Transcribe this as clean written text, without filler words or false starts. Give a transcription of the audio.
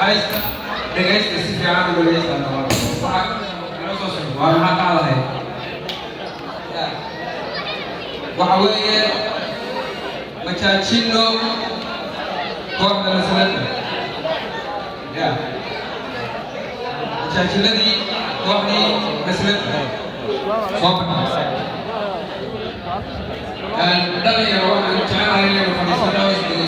Ducaysta, dhegaysta, si fiican u dhegaysta. Waxa inoo soo socdo waa maxaa qaadahay? Waxa weeye majaajilo kooxda masalada ya majaajiladii kooxdii masalada soo baxay. Dhalinyaro, waxaan jecelahay inaynu fadhiisano.